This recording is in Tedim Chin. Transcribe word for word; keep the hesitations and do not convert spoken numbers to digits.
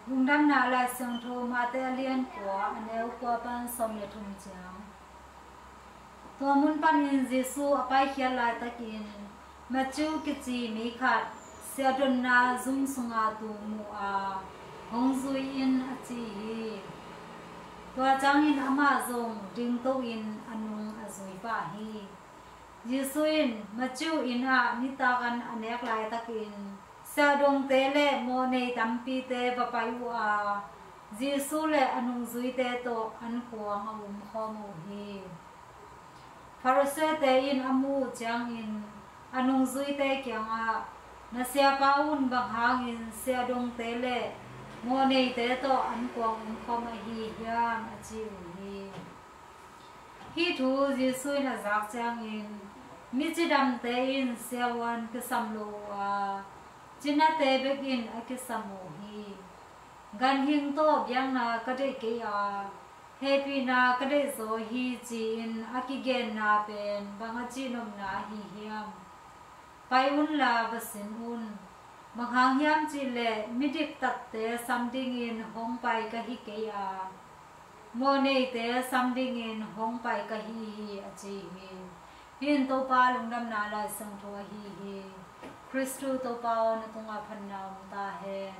Lungdamna Lai Siangtho Mate a lian kua, a neu kua pan sawm le thum ciang. Tua mun panin Jesu a paikhiat laitakin Matthew kici mi khat siahdonna zum sunga tung mu a, "Hong zui in," a ci hi. Tua ciangin amah zong dingto in a nung a zui pah hi. Jesu in Matthew inn ah nitak an a nek laitakin siahdongte le mawhnei tampite va pai uh a, Jesu le a nungzuite tawh an kuang a umkhawm uh hi. Pharisee-te in a muh uh ciangin a nungzuite kiangah, "Na siapa un bang hangin siahdongte le mawhneite tawh an kuang umkhawm ahi hiam?" a ci uh hi. Hih thu Jesu in a zak ciangin, "Mi cidamte in siavuan kisam lo uh a, cinate bek in a kisam uh hi. Ganhing tawh biakna ka deih kei a, hehpihna ka deih zaw hi," ci-in a kigenna pen bang a cihnopna ahi hiam? "Pai unla va sin un. Bang hang hiam cihleh midiktatte sam dingin hong pai ka hi kei a, mawhneite sam dingin hong pai ka hi hi," a ci hi. Hih in Topa Lungdamna Lai Siangtho ahi hi. Khristu Topa aw, na tungah phatna om ta hen.